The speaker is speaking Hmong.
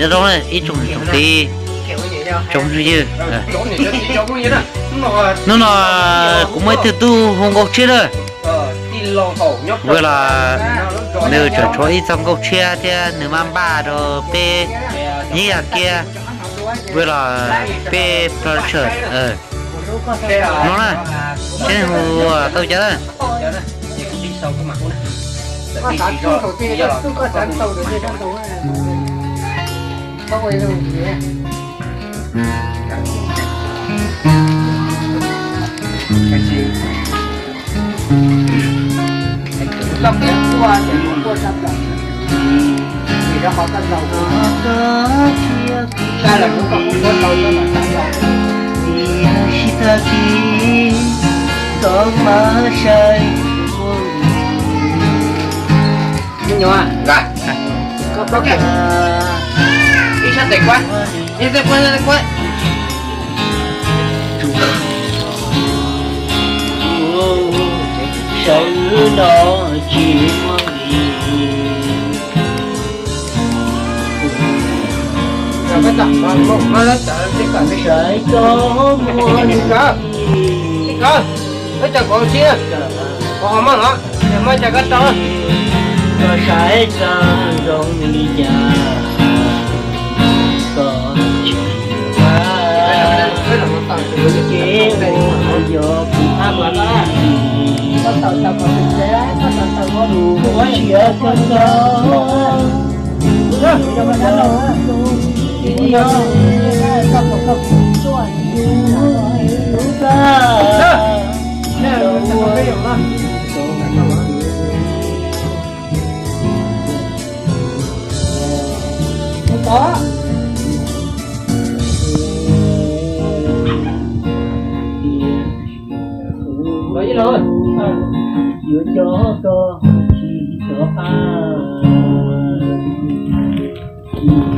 Nyob zoo ib tsoom niam tsoom txiv, tsoom phooj ywg. Hnub no kuv muaj ib tug tub hu Nkauj Tshiab na. Vim los nws tseem tshuav ib txoj nkauj tshiab thiab nws maj npaj rau peb nyiaj kiag. Vim los peb pla tshawm, no na, seb hu tau cas na. Me nyuam, koj plaub kiag. Ib sab tes kuab, ib sab tes kuab, ib sab tes kuab. Sawv no tsis muaj li. Sawv tau muaj li. Ib co kaum tsib, kaum ho maj los, maj cas koj tau. Koj saib txog zoo li cas, koj tsis ua, ces ua yog kuv, kuv siab koj koj. Yuav coj koj tsis rov qab, tsis